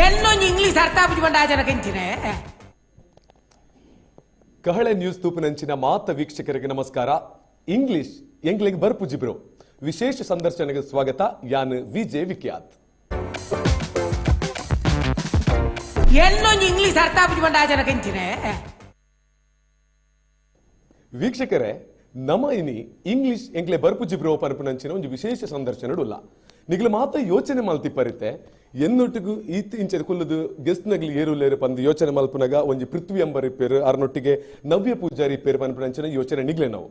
എന്നൊന്ന് ಇಂಗ್ಲಿಷ್ ಅರ್ಥ ಆಪಿಕೊಂಡು ಆ ಜನಕ್ಕೆ. ಕಹಳೆ ನ್ಯೂಸ್ ತೂಪಿನಂಚಿನ ಮಾತ ವೀಕ್ಷಕರಿಗೆ ನಮಸ್ಕಾರ. ಇಂಗ್ಲಿಷ್ ಎಂಗ್ಲಿಗೆ ಬರ್ಪುಜಿಬ್ರು ವಿಶೇಷ ಸಂದರ್ಶನಕ್ಕೆ ಸ್ವಾಗತ. ಯಾನ್ ವಿಜೆ ವಿಖ್ಯಾತ್. എന്നൊന്ന് ಇಂಗ್ಲಿಷ್ ಅರ್ಥ ಆಪಿಕೊಂಡು ಆ ಜನಕ್ಕೆ. ವೀಕ್ಷಕರೇ, ನಮ ಇನಿ ಇಂಗ್ಲಿಷ್ ಎಂಕ್ಲೆ ಬರ್ಪುಜಿಬ್ರೋ ಪರಪುನಂಚಿನ ಒಂದು ವಿಶೇಷ ಸಂದರ್ಶನಡುಲ್ಲ. ನಿಗ್ಲ ಮಾತ ಯೋಚನೆ ಮಲ್ತಿಪ್ಪರಿತೆ ಎನ್ನೊಟ್ಟಿಗೂ ಈತ್ ಇಂಚೆ ಕುಲ್ಲದು ಗೆಸ್ಟ್ ನಗ್ಲಿ ಏರುಲೇರು ಪಂದು ಯೋಚನೆ ಮಲ್ಪುನಗ ಒಂಜಿ ಪೃಥ್ವಿ ಅಂಬರ್ ಇಪ್ಪೇರು, ಅರ್ನೊಟ್ಟಿಗೆ ನವ್ಯ ಪೂಜಾರಿ ಇಪ್ಪೇರು ಪನ್ಪುನಂಚಿನ ಯೋಚನೆ ನಿಗ್ಲೆ ನಾವು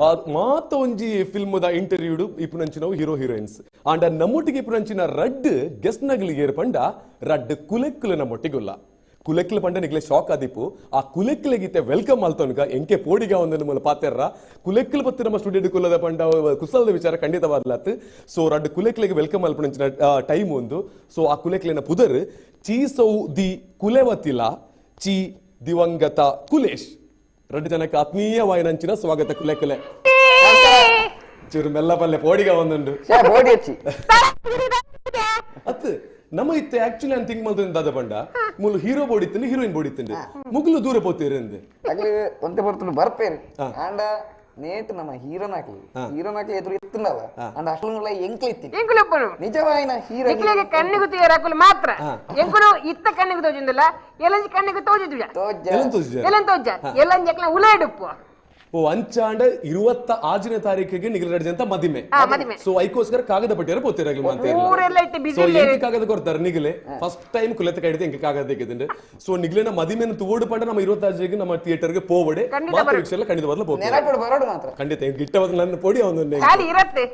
ಆ ಮಾತ ಒಂಜಿ ಫಿಲ್ಮ್ದ ಇಂಟರ್ವ್ಯೂಡು ಇಪ್ಪುನಂಚಿನವು ಹೀರೋ ಹೀರೋಯಿನ್ಸ್ ಆಂಡ ನಮ್ಮೊಟ್ಟಿಗೆ ಇಪ್ಪುನಂಚಿನ ರಡ್ಡ್ ಗೆಸ್ಟ್ ನಗ್ಲಿ ಏರು ಪಂಡ ರಡ್ಡ್ ಕುಲೆಕ್ಕುಲು ನಮ್ಮೊಟ್ಟಿಗುಲ್ಲ. ಕುಲೆಕ್ಲು ಪಂಡ ನಿಗ್ಲೆ ಶಾಕ್ ಆದಿಪ್ಪು. ಆ ಕುಲೆಕ್ಲೆಗಿತ್ತೆ welcome ಮಲ್ತೋನ್ಗ ಎಂಕೆ ಪೋಡಿಗ ಒಂದನ್ನು ಮೂಲ ಪಾತೆರ್ರ ಕುಲೆಕ್ಲು ಪತ್ತು ನಮ್ಮ ಸ್ಟುಡಿಯೋ ಕುಲ್ಲದ ಪಂಡ ಕುಸಲದ ವಿಚಾರ ಖಂಡಿತವಾದ್ಲಾತ್. ಸೊ ರಡ್ಡ್ ಕುಲೆಕ್ಲೆಗೆ welcome ಮಲ್ಪುನಂಚಿನ ಟೈಮ್ ಒಂದು. ಸೊ ಆ ಕುಲೆಕ್ಲೆನ ಪುದರ್ ಚೀಸೌ the ಕುಲೆವತಿಲ ಚಿ ದಿವಂಗತ ಕುಲೇಶ್. ರಡ್ಡು ಜನಕ್ಕೆ ಆತ್ಮೀಯವಾಯಿನಂಚಿನ ಸ್ವಾಗತ. ಕುಲೆಕ್ಲೆ ಚೂರು ಮೆಲ್ಲ ಪಲ್ಲೆ ಪೋಡಿಗ ಒಂದುಂಡು. ಅತ್ ನಮ್ಮ ಇತ್ತೆ ಆಕ್ಚುಲಿ ನಾನು ಥಿಂಕ್ ಮಲ್ತೊಂದು ದಾದ ಪಂಡ ಮುಲು ಹೀರೋ ಬೋಡಿತ್ತಂಡು ಹೀರೋಯಿನ್ ಬೋಡಿತ್ತಂಡು ಮುಗುಲು ದೂರ ಪೋತೀರಂದು ಅಗ್ಲಿ ಒಂತೆ ಬರ್ತುಂಡು ಬರ್ಪೇರು ಆಂಡ ನೇಟ್ ನಮ್ಮ ಹೀರೋನ್ ಹಾಕ್ಲಿ ಹೀರೋನ್ ಹಾಕ್ಲಿ ಎದುರು ಇತ್ತುಂಡಲ್ಲ ಅಂಡ ಅಷ್ಟು ಎಂಕ್ಲು ಇತ್ತೀನಿ ಎಂಕುಲೊಪ್ಪನು ನಿಜವಾಯಿನ ಹೀರೋ ಎಂಕುಲೆಗೆ ಕಣ್ಣಿಗೂ ತೀರ ಮಾತ್ರ ಎಂಕುಲು ಇತ್ತ ಕಣ್ಣಿಗೆ ತೋಜುಂದಿಲ್ಲ, ಎಲ್ಲಂಜಿ ಕಣ್ಣಿಗೆ ತೋಜುದುಜ. ಎಲ್ಲನ್ ತೋಜಿಜ? ಎಲ್ಲನ್ ತೋಜ ಎಲ್ಲಂಜಿ ಅಕ್ಲ ಉಲಾಡುಪ್ಪು. ಓ ಅಂಚಾಂಡ 26ನೇ ತಾರೀಕಿಗೆ ನಿಗಲ ಅಂತ ಮದಿಮೆ. ಮದಿಮೆ. ಸೊ ಐಕೋಸ್ಕರ ಕಾಗದ ಪಟ್ಟಿಯರ ಪೋತಿರಗ್ಲಿ ಮಾತೇರ್ಲ. ಊರೆಲ್ಲ ಇತ್ತೆ ಸೊ ಬಿಸಿ ಇಲ್ಲೇರು. ಎಂಕ್ ಕಾಗದ ಕೊಡ್ತಾರೆ ನಿಗಲೆ ಫಸ್ಟ್ ಟೈಮ್ ಕುಲೆತ ಕೈಡಿದೆ ಎಂಕ್ ಕಾಗದ ತೆಗೆದಂಡೆ. ಸೊ ನಿಗಲೆನ ಮದಿಮೆನ ತುವೋಡು ಪಂಡ ನಮ್ಮ 26ಗೆ ನಮ್ಮ ಥಿಯೇಟರ್ಗೆ ಪೋವಡೆ ಖಂಡಿತ ಮಾತ್ರ ಬರೋಡು. ವೀಕ್ಷಕರೆಲ್ಲ ಖಂಡಿತ ಬದಲು ಪೋತಾರೆ. ನೆನಪುಡು ಬರೋಡು ಮಾತ್ರ. ಖಂಡಿತ ಎಂಕ್ ಗಿಟ್ಟವಾದ ನನ್ನ ಪೊಡಿ ಅವನೊಂದು ಖಾಲಿ ಇರತ್ತೆ,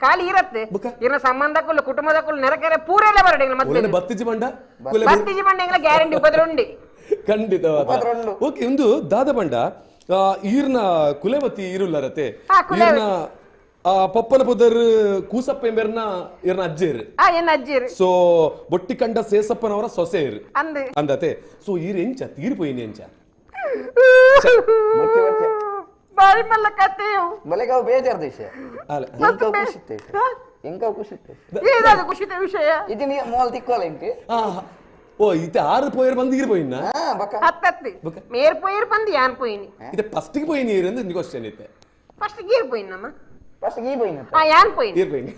ಖಾಲಿ ಇರತ್ತೆ. ಬುಕ್ಕ? ಇನ್ನ ಸಂಬಂಧಕ್ಕೂ ಕುಟುಂಬದಕ್ಕೂ ನೆರಕೆರೆ ಪೂರೆಲ್ಲ ಬರಡು ಎಂಗ್ಲ ಮದ್ಮೆಗೆ. ಒಳ್ಳೆ ಬತ್ತಿಜಿ ಬಂಡ ಕುಲೆ ಬತ್ತಿಜಿ ಬಂಡ ಎಂಗ್ಲ ಗ್ಯಾರಂಟಿ ಉಪದ್ರ ಉಂಡಿ. ಖಂಡಿತವಾದ. ಉಪದ್ರ ಉಂಡು. ಓಕೆ, ಇಂದು ದಾದ ಬಂಡ ಈರ್ನ ಕುಲೆವತಿ ಈರುಲ್ಲರತೆ. ಕುಲೆವತಿ. ಈರ್ನ ಪಪ್ಪನ ಪುದರ್ ಕೂಸಪ್ಪ ಎಂಬೆರ್ನ ಈರ್ನ ಅಜ್ಜೇರು. ಎನ್ನ ಅಜ್ಜೇರು. ಸೊ ಬೊಟ್ಟಿ ಕಂಡ ಸೇಸಪ್ಪನವರ ಸೊಸೆಯರು ಅಂದ್. ಅಂದತೆ. ಸೊ ಈರ್ ಎಂಚ ತೀರ್ಪೋಯಿನಿ ಎಂಚ ಬೊಟ್ಟಿ ಬೊಟ್ಟಿ. ಬಾರಿ ಮಲ್ಲ ಕತೆಯು. ಬಲೆಗಾವ್ ಬೇಜಾರ್ ದೇಶ. ಅಲ್ಲ. ಎಂಕವ್ ಖುಷಿ ಇತ್ತೆ. ಎಂಕವ್ ಖುಷಿ ಇತ್ತೆ. ಏನಾದ ಖುಷಿತ ವಿಷಯ? ಇದು ನೀ ಮೋಲ್ ತಿಕ್ಕೋಲ ಎಂಕ್. ಓ ಇತ್ತೆ ಆರು ಪೋಯರ್ ಬಂದು ಈರ್ ಪೋಯಿನ? ಬಕ್ಕ. ಹತ್ತತ್ತಿ. ಬಕ್ಕ. ಮೇರ್ ಪೋಯಿರ್ ಬಂದು ಯಾನ್ ಪೋಯಿನಿ. ಇತ್ತೆ ಫಸ್ಟ್ ಗೆ ಪೋಯಿನಿ ಈರ್ ಅಂದ್ ಕ್ವಶನ್ ಇತ್ತೆ. ಫಸ್ಟ್ ಗೀರ್ ಪೋಯಿನ ನಮ್ಮ. ಫಸ್ಟ್ ಗೀ ಪೋಯಿನ. ಯಾನ್ ಪೋಯಿನಿ. ಈರ್ ಪೋಯಿನಿ.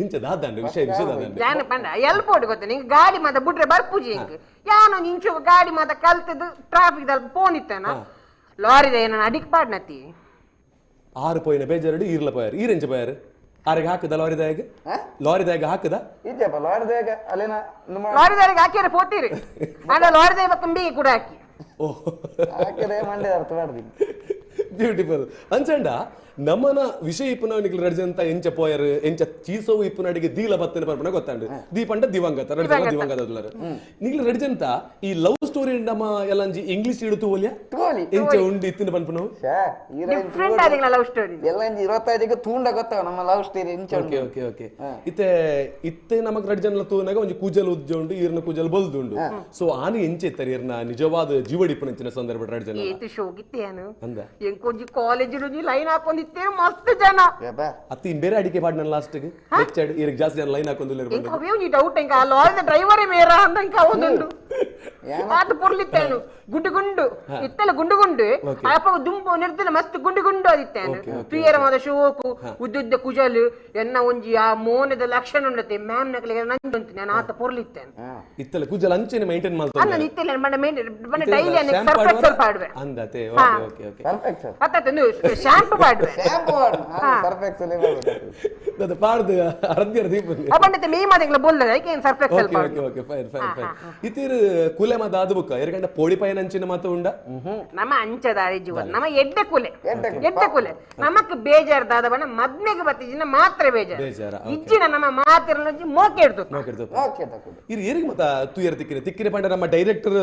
ಇಂಚ ದಾದಂಡು ವಿಷಯ ವಿಷಯ ದಾದಂಡು. ಯಾನ್ ಪಂಡ ಎಲ್ ಪೋಡು ಗೊತ್ತ ನಿಂಗೆ ಗಾಡಿ ಮಾತ ಬುಡ್ರೆ ಬರ್ಪುಜಿ ಎಂಕ್. ಯಾನ್ ಒಂಜಿ ಇಂಚು ಗಾಡಿ ಮಾತ ಕಲ್ತದ್ದು ಟ್ರಾಫಿಕ್ ದಲ್ಪ ಪೋನಿತ್ತೇನ. ಲಾರಿದ ಏನ ಅಡಿಕ್ ಪಾಡ್ನತಿ. ಆರು ಪೋಯಿನ ಬೇಜಾರಡು ಈರ್ಲ ಪೋಯಾರು. ಈರ್ ಎಂಚ ಪೋಯಾರು? ಆರಿಗೆ ಹಾಕದ ಲಾರಿದಾಗ? ಲಾರಿದಾಗ ಹಾಕದ? ಇಜ್ಜಪ್ಪ ಲಾರಿದಾಗ ಅಲ್ಲೇನ ನಮ್ಮ ಲಾರಿದಾರಿಗೆ ಹಾಕಿದ್ರೆ ಪೋತೀರಿ. ಆಂಡ ಲಾರಿದಾಗ ಕಂಬಿ ಕೂಡ ಹಾಕಿ. ಓ ಹಾಕಿದೆ ಮಂಡೆ ಅರ್ಥ ಮಾಡ್ತೀನಿ. ಬ್ಯೂಟಿಫುಲ್. ಅಂಚಂಡ ನಮನ ವಿಷಯ ಇಪ್ಪುನ ನಿಗ್ಲು ರಡ್ಜಂತ ಎಂಚ ಪೋಯರ್ ಎಂಚ ಚೀಸವು ಇಪ್ಪುನಡಿಗೆ ದೀಲ ಬತ್ತನ ಪರ್ಪಣ ಗೊತ್ತಾಂಡು. ದೀಪಂಡ ದಿವಂಗತ ರಡ್ಜನ ದಿವಂಗತ ಅದುಲರು. ನಿಗ್ಲು ರಡ್ಜಂತ ಈ ಲವ್ ಸ್ಟೋರಿ ನಮ್ಮ ಎಲ್ಲಂಜಿ ಇಂಗ್ಲಿಷ್ ಇಡುತ್ತು ಓಲ್ಯ? ತೋಲಿ. ಎಂಚ ಉಂಡು ಇತ್ತಿನ ಪನ್ಪುನವು? ಶ್ಯಾ, ಹೀರೋಯಿನ್ ಡಿಫ್ರೆಂಟ್ ಆದಿಲ್ಲ ಲವ್ ಸ್ಟೋರಿ. ಎಲ್ಲ ಇಂಚ 25ಕ್ಕೆ ತೂಂಡ ಗೊತ್ತಾವ ನಮ್ಮ ಲವ್ ಸ್ಟೋರಿ ಇಂಚ ಉಂಡು. Okay, okay, okay. ಇತ್ತೆ ಇತ್ತೆ ನಮಗ್ ರಡ್ಜನ್ಲ ತೂನಾಗ ಒಂಜಿ ಕೂಜಲ್ ಉಜ್ಜ ಉಂಡು, ಈರ್ನ ಕೂಜಲ್ ಬಲ್ದುಂಡು. ಸೊ ಆನು ಎಂಚ ಇತ್ತಾರೆ ಈರ್ನ ನಿಜವಾದ ಜೀವಡಿಪ್ಪುನಂಚಿನ ಸಂದರ್ಭ ರಡ್ಜನ? ಏತು ಶೋಕಿತ್ತೇನು. ಅಂದ. ಎಂಕೊಂಜಿ ಕಾಲೇಜ್ ಲೈನ್ ಹಾಕೊಂಡಿತ್ತೇನು ಮಸ್ತ್ ಜನ. ಯಬ್ಬಾ. ಅತ್ತಿ ಬೇರೆ ಅಡಿಕೆ ಪಾಡ್ನ ಲಾಸ್ಟ್ ಗೆ ಲೆಕ್ಚರ್ ಈರ್ಗ್ ಜಾಸ್ತಿ ಜನ ಲೈನ್ ಹಾಕೊಂಡು ಎಂಕ ಅವೇ ಒಂಜಿ ಡೌಟ್ ಎಂಕ ಆ ಲಾರಿದ ಡ್ರೈವರೇ ಮೇರ ಅಂದ ಎಂಕ ಅವನೊಂದು. ಆತ ಪೊರ್ಲಿತ್ತೇನು ಗುಂಡು ಗುಂಡು ಇತ್ತಲ್ಲ ಗುಂಡು ಗುಂಡು. ಅಪ್ಪ ದುಂಬು ನಿರ್ದಿಲ್ಲ ಮಸ್ತ್ ಗುಂಡು ಗುಂಡು ಆದಿತ್ತೇನು. ತುಯ್ಯರ ಮಾದ ಶೋಕು ಉದ್ದುದ್ದ ಕುಜಲು ಎನ್ನ ಒಂಜಿ ಆ ಮೋನದ ಲಕ್ಷಣ ಉಂಡತೆ ಮ್ಯಾಮ್ ನಕಲಿಗೆ ನಂಜುಂಟು ನಾನು ಆತ ಪೊರ್ಲಿತ್ತೇನು. ಇತ್ತಲ್ಲ ಕುಜಲ್ ಅಂಚೆನೆ ಮೈಂಟೈನ್ ಮಾಡ್ತಾನೆ. ಅನ್ನ ಇತ್ತಲ್ಲ ಬಣ್ಣ ಮೇಂಟೈನ್ ಬಣ್ಣ ಡೈಲಿ ಅನ್ನ ಸರ್ಫ್ ಎಕ್ಸೆಲ್ ಪಾಡುವೆ. ಅಂದತೆ. Okay, okay, okay. Surf Excel. ಅತ್ತ ಶಾಂಪು ಪಾಡುವೆ. ಶಾಂಪು ಪಾಡು. ಸರ್ಫ್ ಎಕ್ಸೆಲ್ ಪಾಡು. ಅದು ಪಾಡ್ದು ಅರ್ಧ ದೀಪ. ಅಪ್ಪಂಡತೆ ಮೇ ಮಾದೆಂಗ್ಲ ಬೋಲ್ದ ಐಕೆ Surf Excel okay, ಪಾಡು. Okay, okay, fine, fine, fine. ಇತೀರು ಕುಲೆ ಮಾತ ಆದು ಬುಕ್ಕ ಎರಗಂಡ ಪೋಡಿ ಪೈನ ಅಂಚಿನ ಮಾತ ಉಂಡ. ನಮ್ಮ ಅಂಚದಾರಿ ಜೀವನ ನಮ್ಮ ಎಡ್ಡೆ ಕುಲೆ ಎಡ್ಡೆ ಕುಲೆ ನಮಕ್ ಬೇಜಾರ್ ದಾದ ಬಣ್ಣ ಮದ್ಮೆಗೆ ಬತ್ತಿಜಿನ ಮಾತ್ರ ಬೇಜಾರ್. ಬೇಜಾರ, ಓಕೆ. ಇಜ್ಜಿನ ನಮ್ಮ ಮಾತಿರಲು ಮೋಕೆ ಇಡ್ತು. ಮೋಕೆ ಇಡ್ತು. ಮೋಕೆ ತಕೊಂಡು. ಇರ್ ಏರಿಗೆ ಮತ ತುಯರ್ ತಿಕ್ಕಿನ ತಿಕ್ಕಿನ ಪಂಡ ನಮ್ಮ ಡೈರೆಕ್ಟರ್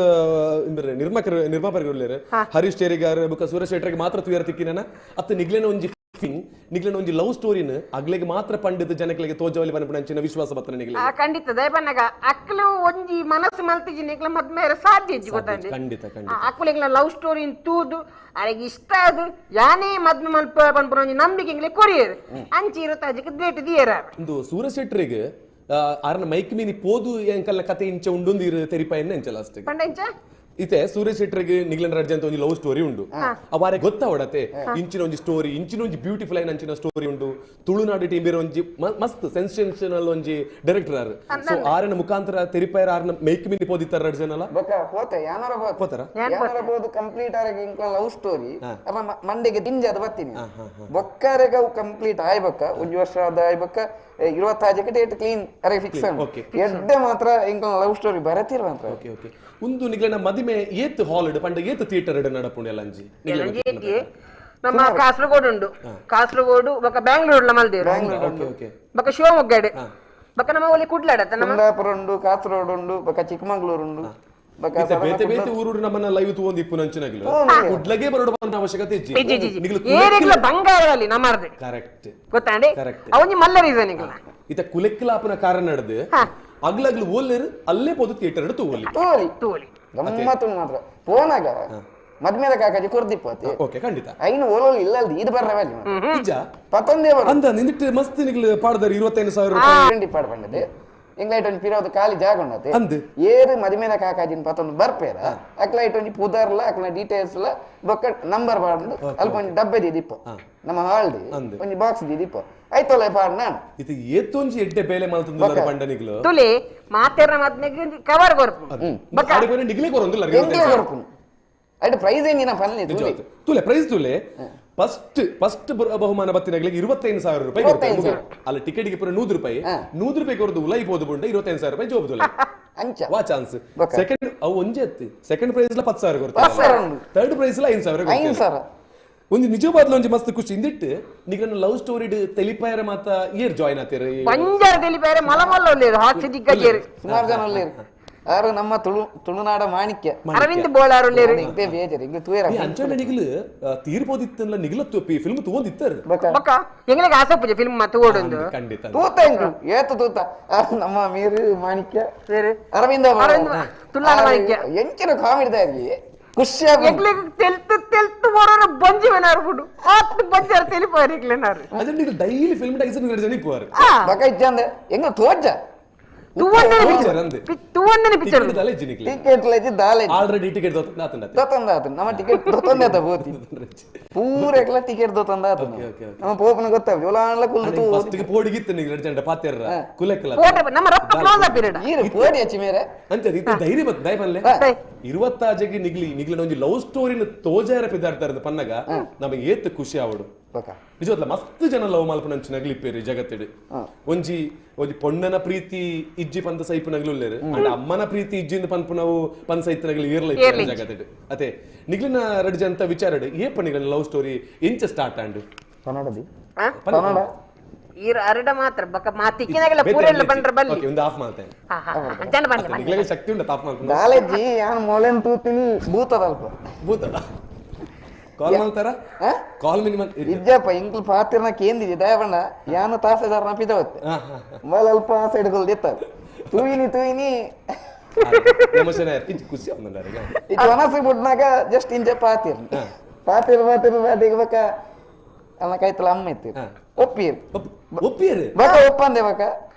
ಇಂದ್ರೆ ನಿರ್ಮಾಪಕರು ನಿರ್ಮಾಪಕರು ಉಲ್ಲೇರು. ಹರೀಶ್ ಶೇರಿಗಾರ್ ಬುಕ್ಕ ಸೂರಜ್ ಶೆಟ್ಟರ್ಗೆ ಮಾತ್ರ ತುಯರ್ ತಿಕ್ಕಿನ ಅತ್ತ ನಿಗ್ಲೇನ ಒಂಜಿ ಫಿಂಗ್ ನಿಗ್ಲೇನ ಒಂಜಿ ಲವ್ ಸ್ಟೋರಿನ ಅಗ್ಲೆಗೆ ಮಾತ್ರ ಪಂಡಿತ ಜನಗಳಿಗೆ ತೋಜವಲಿ ಪನ್ಪುನ ಅಂಚಿನ ವಿಶ್ವಾಸ ಬತ್ತನ ನಿಗ್ಲೆ. ಖಂಡಿತ ದಯಪನ್ನಗ ಅಕ್ಲು ಒಂಜಿ ಮನಸ್ಸು ಮಲ್ತಿಜಿ ನಿಗ್ಲ ಮದ್ಮೇರ ಸಾಧ್ಯ ಇಜ್ಜಿ ಗೊತ್ತಂడి. ಖಂಡಿತ, ಖಂಡಿತ. ಅಕ್ಕುಲೆಗ್ಲ ಲವ್ ಸ್ಟೋರಿ ತೂದು ಅರೆಗೆ ಇಷ್ಟ ಅದು ಯಾನೇ ಮದ್ಮೆ ಮಲ್ಪ ಪನ್ಪುನ ಒಂಜಿ ನಂಬಿಕೆ ಇಂಗ್ಲೆ ಕೊರಿಯರ್ ಅಂಚಿ ಇರುತ್ತ ಅಜಿಗೆ ದ್ವೇಟ ದಿಯರ. ಒಂದು ಸೂರಜ್ ಶೆಟ್ಟರಿಗೆ ಆರ್ನ ಮೈಕ್ ಮೀನಿ ಪೋದು ಎಂಕಲ್ನ ಕತೆ ಇಂಚ ಉಂಡು ತೆರಿಪಾಯನ್ನ ಎಂಚ ಲಾಸ್ಟ್ ಪಂಡ ಇಂಚ ಇತ್ತೆ ಸೂರ್ಯ ಶೆಟ್ಟರ್ಗೆ ನಿಗ್ಲನ್ ರಡ್ಜೆ ಅಂತ ಒಂಜಿ ಲವ್ ಸ್ಟೋರಿ ಉಂಡು ಅವಾರೆ ಗೊತ್ತಾವಡತೆ ಇಂಚಿನ ಒಂಜಿ ಸ್ಟೋರಿ ಇಂಚಿನ ಒಂಜಿ ಬ್ಯೂಟಿಫುಲ್ అయిన ಅಂಚಿನ ಸ್ಟೋರಿ ಉಂಡು ತುಳುನಾಡು ಟೀಮ್ ಬೇರೆ ಒಂಜಿ ಮಸ್ತ್ ಸೆನ್ಸೇಷನಲ್ ಒಂಜಿ ಡೈರೆಕ್ಟರ್ ಆರ್ ಸೊ ಆರನ ಮುಖಾಂತರ ತೆರಿಪಾಯರ ಆರನ ಮೇಕ್ ಮಿನಿ ಪೋದಿತ್ತಾರ ರಡ್ಜನಲ್ಲ ಬೊಕ ಪೋತೆ ಯಾನರ ಪೋತೆ ಪೋತಾರ? ಯಾನರ ಪೋದು ಕಂಪ್ಲೀಟ್ ಆರಗೆ ಇಂಕ ಲವ್ ಸ್ಟೋರಿ ಅಪ್ಪ ಮಂಡೆಗೆ ದಿಂಜ ಅದು ಬರ್ತೀನಿ ಬೊಕ್ಕಾರೆಗ ಅವು ಕಂಪ್ಲೀಟ್ ಆಯ್ಬಕ್ಕ ಒಂಜಿ ವರ್ಷ ಅದ ಆಯ್ಬಕ್ಕ 25ಕ್ಕೆ ಡೇಟ್ ಕ್ಲೀನ್ ಅರೆ ಫಿಕ್ಸ್ Okay. ಎಡ್ಡೆ ಮಾತ್ರ ಇಂಕ ಲವ್ ಸ್ಟೋರಿ ಬರತಿರ್ ಮಾತ್ರ ಓಕೆ ಓಕೆ ಒಂದು ನಿಗ್ಲನ ಮದಿಮೆ ಏತ್ ಹಾಲ್ ಪಂಡ ಏತ್ ಥಿಯೇಟರ್ ನಡಪುಂಡು ಎಲ್ಲ ಅಂಜಿ ನಮ್ಮ ಕಾಸರಗೋಡು ಉಂಡು ಕಾಸರಗೋಡು ಬೊಕ ಬ್ಯಾಂಗ್ಳೂರ್ ಮಲ್ದೇರು ಓಕೆ ಓಕೆ ಬೊಕ ಶಿವಮೊಗ್ಗಡೆ ಬೊಕ ನಮ್ಮ ಒಲಿ ಕುಡ್ಲಾಡತ್ತ ನಮ್ಮ ಕುಂದಾಪುರ ಉಂಡು ಕಾಸರಗೋಡು ಉಂಡು ಬೊಕ ಚಿಕ್ಕಮಂಗ್ಳೂರು ಉಂಡು ಬೊಕ ಇತ್ತೆ ಬೇತೆ ಬೇತೆ ಊರು ನಮ್ಮನ್ನ ಲೈವ್ ತೂವೊಂದು ಇಪ್ಪು ನಂಚಿನಗ್ಲು ಕುಡ್ಲಗೆ ಬರೋಡು ಬಂದ ಅವಶ್ಯಕತೆ ಇಜ್ಜಿ ಇಜ್ಜಿ, ಇಜ್ಜಿ, ಇಜ್ಜಿ. ಏರಿಗ್ಲ ಬಂಗಾರದಲ್ಲಿ ನಮ್ಮರ್ದೆ ಕರೆಕ್ಟ್ ಗೊತ್ತಾಂಡೆ Correct. ಅವನಿ ಮಲ್ಲ ರೀಸನ್ ಇಗ್ಲ ಇತ್ತ ಕುಲೆಕ್ಲಾಪನ ಕಾರಣ ನಡೆದು ಅಗ್ಲಗ್ಲು ಓಲ್ಲೇರು ಅಲ್ಲೇ ಪೋದು ಥಿಯೇಟರ್ ತೂವೊಲಿ ತೋರಿ ತೂವೊಲಿ ಗಮ್ಮತ್ತು ಮಾತ್ರ ಪೋನಾಗ ಮದ್ಮೇದ ಕಾಕಾಜಿ ಕೊರ್ದಿಪ್ಪತಿ ಓಕೆ ಖಂಡಿತ ಐನು ಓಲೋಲ್ ಇಲ್ಲ ಅಲ್ದಿ ಇದು ಬರ್ರ ವ್ಯಾಲ್ಯೂ ನಿಜ ಪತ್ತೊಂದೇ ಬರ ಅಂದ ನಿಂದಿಟ್ಟು ಮಸ್ತ್ ನಿಗ್ಲು ಪಾಡ್ದಾರ 25,000 ರೂಪಾಯಿ ಪಾಡ್ ಪಂಡದೆ ಇಂಗ್ಲೈಟ್ ಒಂಜಿ ಪಿರೋದು ಖಾಲಿ ಜಾಗ ಉಂಡತೆ ಅಂದ್. ಏರು ಮದಿಮೇದ ಕಾಕಾಜಿನ ಪತ್ತೊಂದು ಬರ್ಪೇರ ಅಕ್ಲೈಟ್ ಒಂಜಿ ಪುದರ್ಲ ಅಕ್ಲ ಡೀಟೇಲ್ಸ್ ಲ ಬೊಕ್ಕ ನಂಬರ್ ಪಾಡ್ದು ಅಲ್ಪ ಒಂಜಿ ಡಬ್ಬೆ ದೀದಿಪ್ಪ ನಮ್ಮ ಹಾಲ್ದಿ ಅಂದ್. ಒಂಜಿ ಬಾಕ್ಸ್ ದೀದಿಪ್ಪ ಐತೊಲೆ ಪಾಡ್ ನಾನು ಇದು ಏತೊಂಜಿ ಎಡ್ಡೆ ಬೇಲೆ ಮಲ್ತಂದು ಪಂಡನಿಗ್ಲು ತುಲಿ ಮಾತೇರ್ನ ಮದ್ಮೆಗೆ ಕವರ್ ಕೊರ್ಪು ಆಡಿపోయిన ನಿಗ್ಲೇ ಕೊರೊಂದುಲ್ಲ ಎಂಕ್ಲೆ ಕೊರ್ಪುನು ಐಟ್ ಪ್ರೈಸ್ ಎಂಜಿನ ಪನ್ನಿ ತುಲಿ ತುಲೆ ಪ್ರೈಸ್ ತುಲೆ ಫಸ್ಟ್ ಫಸ್ಟ್ ಬಹುಮಾನ ಬತ್ತಿನಗಳಿಗೆ 25,000 ರೂಪಾಯಿ ಕೊಡ್ತಾರೆ. ಅಲ್ಲ ಟಿಕೆಟ್ ಗೆ ಪೂರ 100 ರೂಪಾಯಿ 100 ರೂಪಾಯಿ ಕೊರದು ಉಲೈ ಪೋದು ಬುಂಡ 25,000 ರೂಪಾಯಿ ಜೋಬ್ ತುಲೆ ಅಂಚ ವಾ ಚಾನ್ಸ್ ಸೆಕೆಂಡ್ ಅವು ಒಂಜೆ ಅತ್ತಿ ಸೆಕೆಂಡ್ ಪ್ರೈಸ್ ಲ 10,000 ಕೊಡ್ತಾರೆ 10,000 ಉಂಡು. ಥರ್ಡ್ ಪ್ರೈಸ್ ಲ 5,000 ಕೊಡ್ತಾರೆ 5,000 ಒಂದು ನಿಜವಾದ್ಲ ಒಂಜಿ ಮಸ್ತ್ ಖುಷಿ ಇಂದಿಟ್ಟು ನಿಗನ ಲವ್ ಸ್ಟೋರಿ ತೆಲಿಪಾಯರ ಮಾತ ಏರ್ ಜಾಯಿನ್ ಆತೀರ ಪಂಜರ ತೆಲಿಪಾಯರ ಮಲ ಮಲ್ಲ ಉಲ್ಲೇರು ಹಾಸ್ಯ ದಿಗ್ಗಜೇರು ಸುಮಾರು ಜನ ಉಲ್ಲೇರು ಆರು ನಮ್ಮ ತುಳುನಾಡ ಮಾಣಿಕ್ಯ ಅರವಿಂದ್ ಬೋಳಾರ್ ಉಲ್ಲೇರು ಇಂತೆ ಬೇಜಾರು ಇಂಗ್ಲಿ ತೂಯರ ಅಂಚನೆ ನಿಗ್ಲು ತೀರ್ಪೋದಿತ್ತಲ್ಲ ನಿಗ್ಲ ಫಿಲ್ಮ್ ತೂವೊಂದಿತ್ತಾರೆ ಬೊಕ ಬೊಕ ಎಂಗ್ಲಿಗೆ ಆಸೆ ಪೂಜೆ ಫಿಲ್ಮ್ ಮತ್ತೆ ಓಡೊಂದು ಖಂಡಿತ ತೂತ ಇಂಗ್ಲು ಏತು ತೂತ ಆರು ನಮ್ಮ ಮೀರು ಮಾಣಿಕ್ಯ ಬೇರೆ ಅರವಿಂದ ಅರವಿಂದ ತುಳುನಾಡ ಮಾಣಿಕ್ಯ. ಎಂಚಿನ ಕಾಮಿಡಿ ದಾರಿ ಖುಷಿ ಆಗುಂಡು. ಎಂಗ್ಲಿಗೆ ತೆಲ್ತು ತೆಲ್ತು ಬರೋರ ಬಂಜಿ ವೆನಾರು ಬಿಡು ಆತ್ ಬಂಜಾರ ತೆಲಿಪಾಯರ್ ಇಗ್ಲೆನಾರು ಅದೇ ನಿಗ್ಲು daily film tax ಜನ ಇಪ್ಪುವಾರು ಬೊಕ ಇಜ್ಜಂದೆ ಎಂಗ್ಲು ತೋಜ ತೂವೊಂದನೆ ಪಿಕ್ಚರ್ ಅಂದೆ. ತೂವೊಂದನೆ ಪಿಕ್ಚರ್ ಟಿಕೆಟ್ ದಾಲೆ ಇಜ್ಜಿ ನಿಗ್ಲು ಟಿಕೆಟ್ ಲೈಜಿ ದಾಲೆ ಆಲ್ರೆಡಿ ಟಿಕೆಟ್ ದೊತ್ತಂದ ದೊತ್ತಂದ ಆತು ನಮ್ಮ ಟಿಕೆಟ್ ದೊತ್ತಂದೆ ಆತ ಬೋತಿ ಪೂರ ಎಕ್ಲ ಟಿಕೆಟ್ ದೊತ್ತಂದ ಆತು Okay, okay, okay. ನಮ್ಮ ಪೋಪನ ಗೊತ್ತಾಗ ಒಲಾನ್ಲ ಕುಲ್ದು ಫಸ್ಟ್ ಗೆ ಪೋಡಿಗಿತ್ತು ನಿಗ್ಲು ಎರಡು ಜನ ಪಾತೆರ್ರ ಕುಲೆಕ್ಕಲ ಫೋಟೋ ನಮ್ಮ ರಪ್ಪ ಕ್ಲೋಸ್ ಅಪ್ ಇರಡ ಈರು ಪೋಡಿ ಅಚ್ಚಿ ಮೇರೆ ಅಂತ ಇತ್ತೆ ಧೈರ್ಯ ಬತ್ ದಯ ಪನ್ಲೆ ಇರುವತ್ತಾಜೆಗೆ ನಿಗ್ಲಿ ನಿಗ್ಲಿನ ಒಂಜಿ ಲವ್ ಸ್ಟೋರಿನ ತೋಜಾರ ಪಿದಾರ್ತಾರ ಪನ್ನಗ ನಮಗೆ ಏತ್ ಖುಷಿ ಆವಡು ಬೊಕ ನಿಜವತ್ಲ ಮಸ್ತ್ ಜನ ಲವ್ ಮಲ್ಪುನಂಚಿ ನಗ್ಲಿಪ್ಪೇರು ಜಗತ್ತಿಡು ಒಂಜಿ ಒಂಜಿ ಪೊಣ್ಣನ ಪ್ರೀತಿ ಇಜ್ಜಿ ಪಂತ ಸೈಪು ನಗ್ಲುಲ್ಲೇರು ಅಂಡ ಅಮ್ಮನ ಪ್ರೀತಿ ಇಜ್ಜಿಂದ ಪನ್ಪುನವು ಪನ್ ಸೈತ್ ನಗ್ಲು ಏರ್ಲ ಇಪ್ಪೇರು ಜಗತ್ತಿಡು ಅದೇ ನಿಗ್ಲಿನ ರಡ್ಜ ಅಂತ ವಿಚಾರಡು ಏಪ ನಿಗ್ಲಿನ ಲವ್ ಸ್ಟೋರಿ ಎಂಚ ಸ್ಟಾರ್ಟ್ ಆಂಡ್ ಕನ್ನಡದಿ ಆ? ಕನ್ನಡ ಈರ್ ಅರಡ ಮಾತ್ರ ಬೊಕ ಮಾತಿಕ್ಕಿನಾಗೆಲ್ಲ ಪೂರೆಲ್ಲ ಬಂದ್ರ ಬಲ್ಲಿ ಓಕೆ ಒಂದು ಆಫ್ ಮಾಡ್ತೇನೆ ಹಾ ಹಾ ಅಂಚನೆ ಬನ್ನಿ ಬನ್ನಿ ನಿಗ್ಲಿಗೆ ಶಕ್ತಿ ಉಂಟು ಆಫ್ ಮಾಡ್ಕೊಂಡು ದಾಲೆಜ್ಜಿ ಯಾನ್ ಮೊಳೆನ್ ತೂತಿನಿ ಭೂತದಲ್ಪ ಭೂತ ಕಾಲ್ ಮಾಡ್ತಾರ ಕಾಲ್ ಮಿನಿಮಮ್ ಇಜ್ಜಪ್ಪ ಇಂಕ್ಲು ಪಾತಿರ್ನ ಕೇಂದಿಜಿ ದಯಬಣ್ಣ ಯಾನು ತಾಸೆದಾರನ ಪಿದವತ್ತೆ ಮಲ ಅಲ್ಪ ಆ ಸೈಡ್ ಕೊಲ್ದಿತ್ತ ತೂಯಿನಿ ತೂಯಿನಿ ಎಮೋಷನ್ ಆಯ್ತು ಖುಷಿ ಆಯ್ತು ಈ ವನಸು ಬಿಡ್ನಾಗ ಜಸ್ಟ್ ಇಂಚ ಪಾತಿರ್ ಪಾತಿರ್ ಪಾತಿರ್ ಪಾತಿಗೆ ಬಕ ಅನ್ನ ಕೈತಲ ಅಮ್ಮ ಇತ್ತು ಒಪ್ಪಿರ್ ಒಪ್ಪಿಯರು ಬಕ ಒಪ್ಪಂದೆ ಬಕ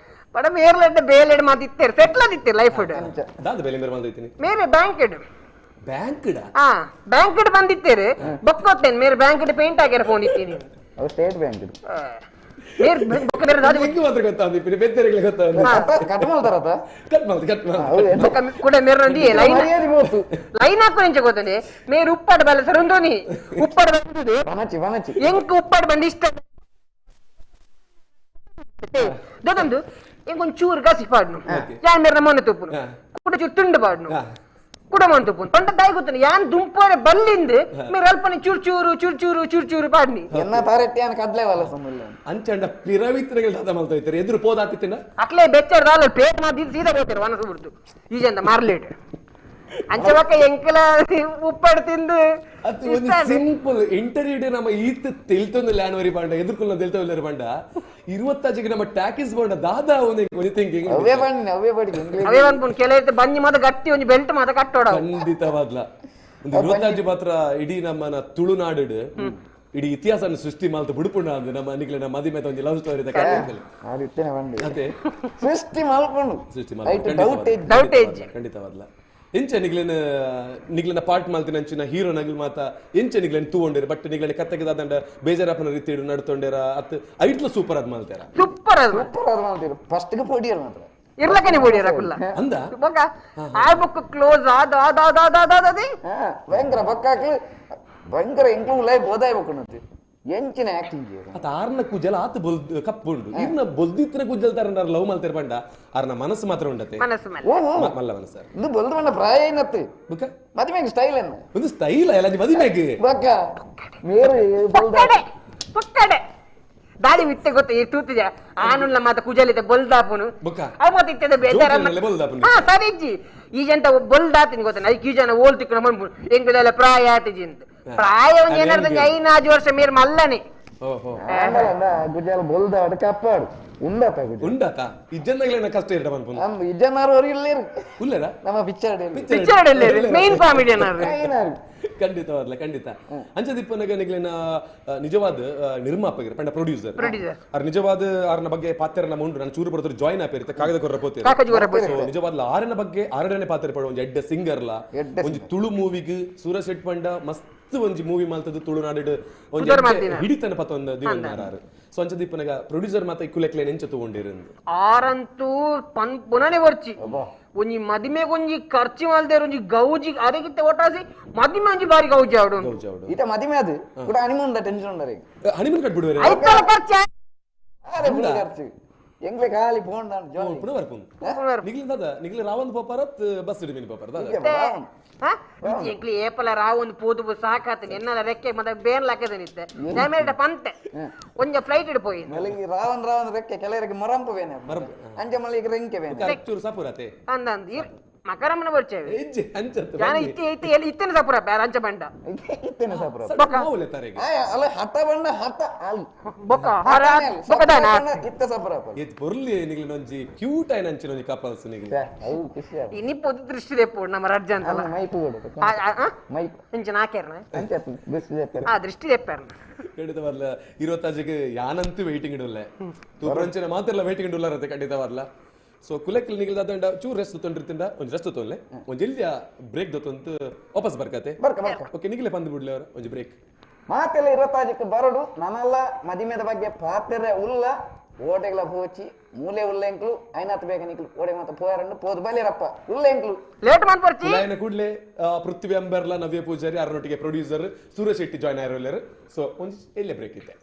ಬಡ ಮೇರ್ಲೆಡ್ ಬೇಲೆಡ್ ಮಾತಿತ್ತೇರು ಸೆಟ್ಲ್ ಆದಿತ್ತೇರು ಲೈಫ್ ದಾದ ಬೇಲೆ ಮೇರೆ ಮಾಡ್ದೈತೀನಿ ಮೇರೆ ಬ್ಯಾಂಕ್ ಬ್ಯಾಂಕ್ ಹಾ ಬ್ಯಾಂಕ್ ಬಂದಿತ್ತೇರು ಬೊಕ್ಕೋತೇನೆ ಮೇರೆ ಬ್ಯಾಂಕ್ ಪೇಂಟ್ ಆಗ್ಯಾರ ಫೋನ್ ಇತ್ತೀನಿ ಅವು ಸ್ಟೇಟ್ ಬ್ಯಾಂಕ್ ಇದು ಮೇರ್ ಬೊಕ್ಕ ಮೇರೆ ದಾದಿ ಹೆಂಗೆ ಮಾತ್ರ ಗೊತ್ತಾಗ್ತದೆ ಬೇರೆ ಗೊತ್ತಾಗ್ತದೆ ಕಟ್ ಮಾಡ್ತಾರತ ಕಟ್ ಮಾಡ್ತು ಕಟ್ ಮಾಡ್ತು ಬೊಕ್ಕ ಕೂಡ ಮೇರೆ ನಂದಿ ಲೈನ್ ಮರ್ಯಾದೆ ಹೋತು ಲೈನ್ ಹಾಕೋ ನಿಂಚೆ ಗೊತ್ತನೆ ಮೇರೆ ಉಪ್ಪಾಡು ಬಲ್ಲ ಸರ್ ಒಂದೋನಿ ಉಪ್ಪಾಡು ಬಂದಿದ್ದು ವನಚಿ ವನಚಿ ಎಂಕ್ ಉಪ್ಪಾಡು ಬಂದು ಇಷ್ಟ ದೊಂದು ಎಂಕೊಂದು ಚೂರು ಗಸಿ ಪಾಡ್ನು ಯಾನ್ ಮೇರೆ ಮೊನ್ನೆ ತುಪ್ಪುನು ಕೂಡ ಚೂರು ತುಂಡು ಪಾಡ್ನು ಕೂಡ ಮೊನ್ನೆ ತುಪ್ಪುನು ಪಂಡ ದಾಯಿ ಗೊತ್ತನೆ ಯಾನ್ ದುಂಪೋರೆ ಬಲ್ಲಿಂದು ಮೇರೆ ಅಲ್ಪನೆ ಚೂರು ಚೂರು ಚೂರು ಚೂರು ಚೂರು ಚೂರು ಪಾಡ್ನಿ ಎನ್ನ ತಾರೆಟ್ಟಿ ಯಾನ್ ಕದ್ಲೆ ವಲ್ಲ ಸುಮ್ಮನೆ ಅಂಚಂಡ ಪಿರವಿತ್ರಗಳು ದಾದ ಮಾಡ್ತಾ ಇರ್ತಾರೆ ಎದುರು ಪೋದಾತಿತ್ತಿನ ಅಕ್ಲೆ ಬೆಚ್ಚರ್ ದಾಲ ಪೇಟ್ ಮಾದಿ ಸೀದಾ ಹೋಗ್ತಾರೆ ವನಸು ಬಿಡ್ತು ಈಜಂತ ಮಾರ್ಲೇಟ್ ಅಂಚವಕ್ಕ ಎಂಕಲ ಉಪ್ಪಾಡು ತಿಂದು ಅದು ಒಂದು simple interview day ನಮ್ಮ ಈತ್ ತೆಲ್ತೊಂದು ಲ್ಯಾನ್ವರಿ ಬಾಂಡ ಎದುರ್ಕೊಲ್ಲ ತೆಲ್ತೊಂದು ಬಾಂಡ ಇರುವತ್ತಾಜಿಗೆ ನಮ್ಮ ಟ್ಯಾಕಿಸ್ ಬಾಂಡ ದಾದಾ ಒಂದು ಒಂದು ಥಿಂಕಿಂಗ್ ಅವೇ ಬಣ್ಣಿ ಅವೇ ಬಡಿ ಇಂಗ್ಲೀಷ್ ಅವೇ ಒಂದ್ ಕೆಲವೈತೆ ಬಂಜಿ ಮಾತ ಗಟ್ಟಿ ಒಂಜಿ ಬೆಲ್ಟ್ ಮಾತ ಕಟ್ಟೋಡ ಖಂಡಿತವಾದ್ಲ ಒಂದು ಇರುವತ್ತಾಜಿ ಮಾತ್ರ ಇಡೀ ನಮ್ಮನ ತುಳುನಾಡು ಇಡೀ ಇತಿಹಾಸನ ಸೃಷ್ಟಿ ಮಾಲ್ತ ಬುಡುಪುಂಡ ಅಂದ್ ನಮ್ಮ ನಿಕ್ಲೆನ ಮದಿಮೆದ ಒಂಜಿ ಲವ್ ಸ್ಟೋರಿ ದ ಕಥೆ ಅದು ಇತ್ತೇನೆ ಬಂಡಿ ಅದೇ ಸೃಷ್ಟಿ ಮಲ್ಪುಂಡು ಸೃಷ್ಟಿ ಐಟ್ ಡೌಟ್ ಇಜ್ಜಿ. Doubt ಇಜ್ಜಿ. ಖಂಡಿತವಾದ್ಲ ಎಂಚ ನಿಗ್ಲೆನ ನಿಗ್ಲೆನ ಪಾರ್ಟ್ ಮಾಲ್ತಿನ ಅಂಚಿನ ಹೀರೋ ನಗಲ್ ಮಾತ ಎಂಚ ನಿಗ್ಲೆನ್ ತೂವೊಂಡೇರು ಬಟ್ ನಿಗ್ಲೆನ ಕತ್ತೆಗೆ ದಾದಂಡ ಬೇಜಾರಪ್ಪನ ರೀತಿ ನಡ್ತೊಂಡೇರ ಅತ್ ಐಟ್ಲ ಸೂಪರ್ ಅದ್ ಮಾಲ್ತೇರ ಸೂಪರ್ ಅದು ಸೂಪರ್ ಅದು ಮಾಡ್ತೀರಿ ಫಸ್ಟ್ಗೆ ಪೊಡಿಯರ್ ಮಾತ್ರ ಇರ್ಲಕ್ಕನೆ ಬೋಡಿಯರ ಕುಲ್ಲ ಅಂದ ಬೊಕ ಆ ಬುಕ್ ಕ್ಲೋಸ್ ಆದ ಆದ ಆದ ಆದ ಆದ ಆದ ಹಾ ಭಯಂಕರ ಬೊಕ್ಕಾಕ್ಲು ಭಯಂಕರ ಎಂಕ್ಲು ಲೈಫ್ ಓದಾಯ್ಬೇಕು ಎಂಚಿನ ಆಕ್ಟಿಂಗ್ ಅತ ಆರ್ನ ಕುಜಲ ಆತ ಬೊಲ್ ಕಪ್ಪುಂಡು ಇರ್ನ ಬೊಲ್ದಿತ್ತಿನ ಕುಜಲ್ ತರ ಲವ್ ಮಾಲ್ತೇರ ಪಂಡ ಆರ್ನ ಮನಸ್ಸು ಮಾತ್ರ ಉಂಡತೆ ಮನಸ್ಸು ಮೇಲೆ ಓ ಓ ಮಲ್ಲ ಮನಸ್ಸು ಇದು ಬೊಲ್ದು ಬಣ್ಣ ಪ್ರಾಯ ಏನತ್ತು ಬುಕ್ಕ ಮದುವೆಗೆ ಸ್ಟೈಲ್ ಎನ್ನ ಒಂದು ಸ್ಟೈಲ್ ಅಲ್ಲ ಮದಿಮೆಗ್ ಬೊಕ್ಕ ಮೇರು ಬೊಲ್ದ ಪಕ್ಕಡೆ ಪಕ್ಕಡೆ ದಾಳಿ ವಿತ್ತೆ ಗೊತ್ತ ಈ ತೂತಿಜ ಆನುಲ್ಲ ಮಾತ ಕುಜಲಿತೆ ಬೊಲ್ದಾಪುನು ಬೊಕ್ಕ? ಅವ್ ಮತ್ತೆ ಇತ್ತದ ಬೇಜಾರ ಜೋಕಿನಲ್ಲೇ ಬೊಲ್ದಾಪುನು. ಹಾ ಸರಿ ಇಜ್ಜಿ ಈ ಜಂಟ ಬೊಲ್ದಾತಿನ ಗೊತ್ತ ಐಕ್ ಈ ಜನ ಓಲ್ ತಿಕ್ಕಣ ಮನ್ಪುನು ಎಂಕುಲೆಲ್ಲ ಪ್ರಾಯ ಆತಿಜಿ ಅಂತ ಪ್ರಾಯ ಒಂಜಿ ಏನಾರ್ದ ಒಂಜಿ ಐನಾಜು ವರ್ಷ ಮೇರ್ ಮಲ್ಲನೆ ಓಹೋ ಆಂಡಲ ಗುಜಾಲ ಬೊಲ್ದ ಅಡ ಕಪ್ಪಾಡು ಉಂಡತ ಗುಜ ಉಂಡಾತ ಇಜ್ಜನ್ನಾಗ್ಲೇನ ಕಷ್ಟ ಇರಡ ಮನ್ಪುನು ನಮ್ಮ ಇಜ್ಜನಾರು ಅವ್ರು ಇಲ್ಲೇರು ಉಲ್ಲೇರ ನಮ್ಮ picture picture main comedy ಏನಾರು ಖಂಡಿತವಾದ್ಲ ಖಂಡಿತ ಅಂಚದಿಪ್ಪನಗ ನಿಗ್ಲೇನ ನಿಜವಾದ ನಿರ್ಮಾಪಕರು ಪಂಡ ಪ್ರೊಡ್ಯೂಸರ್ Producer. ಅರ್ ನಿಜವಾದ ಆರ್ನ ಬಗ್ಗೆ ಪಾತ್ರ ನಮ್ಮ ಉಂಡು ನಾನು ಚೂರು ಬರ್ತರು ಜಾಯಿನ್ ಆಪಿರುತ್ತೆ ಕಾಗದ ಕೊರ್ರ ಪೋತಿರ ಕಾಕಜಿ ಕೊರ್ರ ಪೋತಿರ. ಸೊ ನಿಜವಾದ್ಲ ಆರನ ಬಗ್ಗೆ ಆರಡನೆ ಪಾತ್ರ ಪಡ ಒಂಜಿ ಎಡ್ಡೆ ಸಿಂಗರ್ಲ ಎಡ್ಡೆ ಒಂಜಿ ತುಳು ಮೂವಿಗ್ ಸೂರಜ್ ಶೆಟ್ ಪಂಡ ಮಸ್ತ್ ಒಂಜಿ ಮೂವಿ ಮಾಲ್ತದ್ದು ತುಳುನಾಡು ಒಂಜಿ ಪುದರ್ ಮಲ್ದಿನ. ಹಿಡಿತನ ಪತ್ತೊಂದು ದಿವನ್ನಾರು ಸೊ ಅಂಚದಿಪ್ಪನಗ ಪ್ರೊಡ್ಯೂಸರ್ ಮಾತ ಇಕ್ಕುಲೆಕ್ಲೆ ಎಂಚ ತಗೊಂಡಿರಂದು ಆರಂತೂ ಪನ್ ಪುನನೆ ವರ್ಚಿ ಒಂಜಿ ಮದಿಮೆಗ್ ಒಂಜಿ ಖರ್ಚು ಮಲ್ದೇರು ಒಂಜಿ ಗೌಜಿ ಅರೆಗಿತ್ತೆ ಒಟ್ಟಾಸಿ ಮದಿಮೆ ಒಂಜಿ ಬಾರಿ ಗೌಜಿ ಆವಡು ಗೌಜಿ ಆವಡು ಈತ ಮದಿಮೆ ಅದು ಕೂಡ ಹನಿಮೂನ್ ಟೆನ್ಷನ್ ಉಂಡರೆ ಹನಿಮೂನ್ ಕಟ್ಬಿಡುವರೆ ಐತಲ ಖರ್ಚು ಅರೆ ಬಿಡು ಖರ್ಚು ಎಂಗ್ಲೆ ಖಾಲಿ ಫೋನ್ ದಾನ್ ಜಾಲಿ ಪುನಃ ಬರ್ಪುಂಡು ನಿಗ್ಲಿ ದಾದ ನಿಗ್ಲಿ ರಾವಂದ್ ಪೋಪಾರ ಬಸ್ ಇಡಿ ಮೀನು ಪೋಪಾರ ದಾದ ಹಾ? ಇಜ್ಜಿ ಎಂಕ್ಲಿ ಏಪಲ ರಾವ್ ಒಂದು ಪೋದು ಪೋ ಸಾಕಾತನೆ ಎನ್ನಲ ರೆಕ್ಕೆ ಮತ್ತೆ ಬೇನ್ ಲಾಕದನಿತ್ತೆ ಡ್ಯಾಮೇಜ್ ಪಂತೆ ಒಂಜ ಫ್ಲೈಟ್ ಇಡ್ ಪೋಯಿ ಮಲ್ಲಿಗೆ ರಾವನ್ ರಾವನ್ ರೆಕ್ಕೆ ಕೆಲವರಿಗೆ ಮೊರಂಪು ಬೇನೆ ಮರಂಪು, ಅಂಚೆ ಮಲ್ಲಿಗೆ ರೆಂಕೆ ಬೇನೆ ಚೂರು ಸಾಪುರತೆ ಅಂದ ಅಂದ್ ಇರ್ ಮಕರಮ್ಮನ ಬರ್ಚೇವೆ ಹೆಜ್ಜೆ ಅಂಚತ್ತು ಜಾನ ಇತ್ತೆ ಇತ್ತೆ ಎಲ್ಲಿ ಇತ್ತನೆ ಸಪುರ ಬೇರೆ ಅಂಚ ಬಂಡ ಇತ್ತೇನೆ ಸಾಪುರ ಮಾವುಲೆ ತಾರೆಗೆ ಅಲ್ಲ ಹಠ ಬಣ್ಣ ಹಠ ಅಲ್ ಬೊಕ್ಕ ಹರ ಬೊಕ್ಕ ದಾನ ಇತ್ತ ಸಾಪುರ ಏತ್ ಪೊರ್ಲಿ ನಿಗ್ಲಿ ಒಂಜಿ ಕ್ಯೂಟ್ ಆಯ್ನ ಅಂಚಿನ ಒಂಜಿ ಕಪಲ್ಸ್ ನಿಗ್ಲಿ ಅವು ಖುಷಿ ಆಗ ಇನಿ ಪೊದು ದೃಷ್ಟಿ ದೆಪ್ಪು ನಮ್ಮ ರಜ್ಜ ಅಂತಲ್ಲ ಮೈಪ್ ಕೊಡು ಆ, ಆ, ಆ? ಮೈಪ್ ಇಂಚಿನ ಹಾಕ್ಯಾರನ ಅಂಚೆ ದೃಷ್ಟಿ ದೆಪ್ಪರೆ ಆ ದೃಷ್ಟಿ ದೆಪ್ಪಾರನ ಖಂಡಿತವಾದ್ಲ ಇರುವತ್ತಾಜಿಗೆ ಯಾನಂತೂ ವೈಟಿಂಗ್ ಇಡುಲ್ಲ ತೂಪುರಂಚಿನ ಮಾತೆಲ್ಲ ವೈಟಿಂಗ್ ಇಡುಲ್ಲ ಖಂಡಿತವಾದ್ಲ ಸೊ ಕುಲಕ್ಕಿಲ್ ನಿಗಲ್ದಾದಂಡ ಚೂರು ರೆಸ್ಟ್ ತೊಂಡಿರ್ತಿಂದ ಒಂಜಿ ರೆಸ್ಟ್ ತೊಂದ್ಲೆ ಒಂಜಿ ಎಲ್ಲಿಯ ಬ್ರೇಕ್ ದೊತ್ತಂತ ವಾಪಸ್ ಬರ್ಕತೆ ಬರ್ಕ ಬರ್ಕ ಓಕೆ ನಿಗಲೆ ಬಂದು ಬಿಡ್ಲೆ ಅವ್ರ ಒಂಜಿ ಬ್ರೇಕ್ ಮಾತೆಲ್ಲ ಇರುವತ್ತಾಜಕ್ಕೆ ಬರಡು ನನ್ನೆಲ್ಲ ಮದಿಮೆದ ಬಗ್ಗೆ ಪಾತ್ರೆ ಉಲ್ಲ ಓಟೆಗಳ ಪೋಚಿ ಮೂಲೆ ಉಲ್ಲೆಂಕ್ಲು ಐನಾತ್ ಬೇಗ ನಿಕ್ಲು ಓಡೆ ಮಾತ ಪೋಯರನ್ನು ಪೋದು ಬಲಿರಪ್ಪ ಉಲ್ಲೆಂಕ್ಲು ಲೇಟ್ ಮಾಡ್ಬರ್ಚಿ ಕುಲಾಯನ ಕೂಡ್ಲೆ ಪೃಥ್ವಿ ಅಂಬರ್ಲ ನವ್ಯ ಪೂಜಾರಿ ಅರನೊಟ್ಟಿಗೆ ಪ್ರೊಡ್ಯೂಸರ್ ಸೂರ್ಯ ಶೆಟ್ಟಿ ಜಾಯ್ನ್ ಆಗಿರೋಲ್ಲೇರು ಸೊ ಒಂಜಿ ಎಲ್ಲೇ ಬ್ರೇಕ್ ಇತ್ತೆ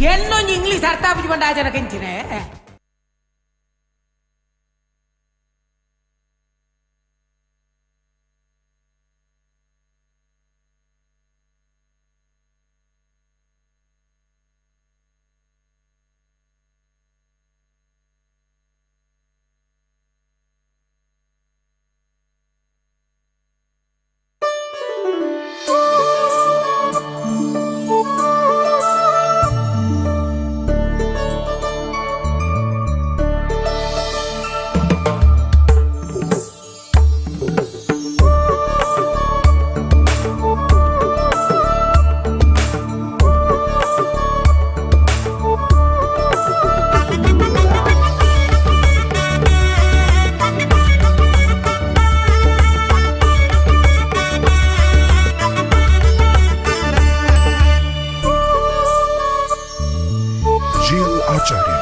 എന്നൊഞ്ച് ഇംഗ്ലീഷ് അർത്ഥാപിച്ചു കൊണ്ടാചനക്കെഞ്ചിനെ ಜಿಎಲ್ ಆಚಾರ್ಯ,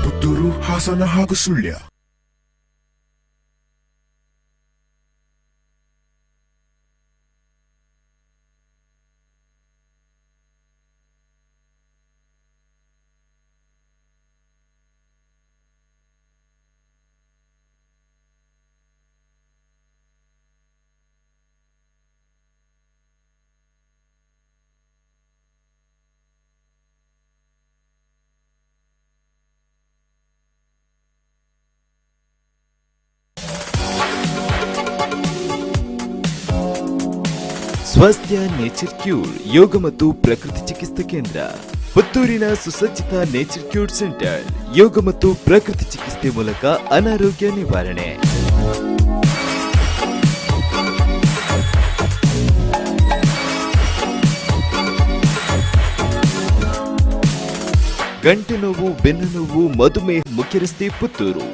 ಪುತ್ತೂರು, ಹಾಸನ ಹಾಗೂ ಸುಳ್ಯ. ಸ್ವಾಸ್ಥ್ಯ ನೇಚರ್ ಕ್ಯೂರ್ ಯೋಗ ಮತ್ತು ಪ್ರಕೃತಿ ಚಿಕಿತ್ಸಾ ಕೇಂದ್ರ, ಪುತ್ತೂರಿನ ಸುಸಜ್ಜಿತ nature cure centre ಯೋಗ ಮತ್ತು ಪ್ರಕೃತಿ ಚಿಕಿತ್ಸೆ ಮೂಲಕ ಅನಾರೋಗ್ಯ ನಿವಾರಣೆ. ಗಂಟು ನೋವು, ಬೆನ್ನು ನೋವು, ಮಧುಮೇಹ, ಮುಖ್ಯ ರಸ್ತೆ ಪುತ್ತೂರು.